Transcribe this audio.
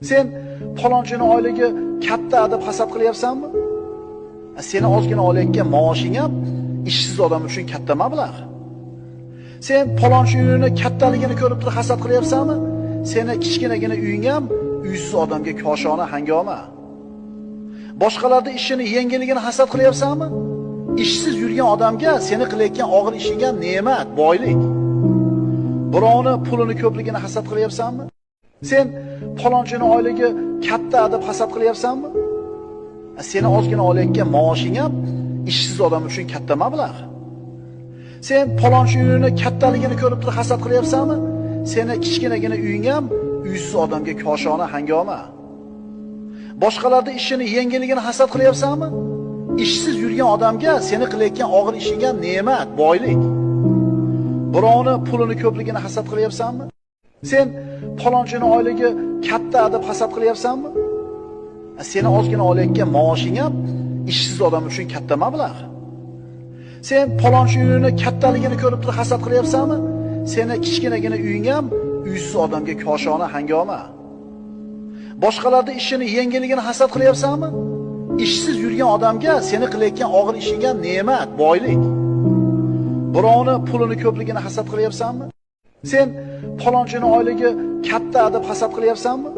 Sen falonchini oyligi katta deb hasad qilyapsanmi? Seni ozgina olayotgan maoshing ham ishsiz odam uchun katta mablag'. Sen falonchi uyini kattaligini ko'rib turib hasad qilyapsanmi? Seni kichkinagina uying ham uysiz odamga koshona hangoma. Boshqalarning ishini yengilligini hasad qilyapsanmi? Ishsiz yurgan odamga seni qilayotgan og'ir ishing ham ne'mat, boylik. Birovni pulini ko'pligini hasad qilyapsanmi? Sen falonchini oyligi katta deb hasad qilyapsanmi? Seni ozgina olayotgan maoshing ham ishsiz odam uchun katta mablag'. Sen falonchi uyini kattaligini ko'rib turib hasad qilyapsanmi? Seni kichkinagina uying ham uysiz odamga koshona hangoma. Boshqalarning ishini yengilligini hasad qilyapsanmi? Ishsiz yurgan odamga seni qilayotgan og'ir ishing ham ne'mat, boylik. Birovni pulini ko'pligini hasad qilyapsanmi? Sen falonchini oyligi katta deb hasad qilyapsanmi? Seni ozgina olayotgan maoshing ham ishsiz odam uchun katta mablag'. Sen falonchi uyini kattaligini ko'rib turib hasad qilyapsanmi? Seni kichkinagina uying ham uysiz odamga koshona hangoma. Boshqalarning ishini yengilligini hasad qilyapsanmi? Ishsiz yurgan odamga seni qilayotgan og'ir ishing ham ne'mat, boylik. Birovni pulini ko'pligini hasad qilyapsanmi? Sen falonchini oyligi katta deb hasad qilyapsanmi?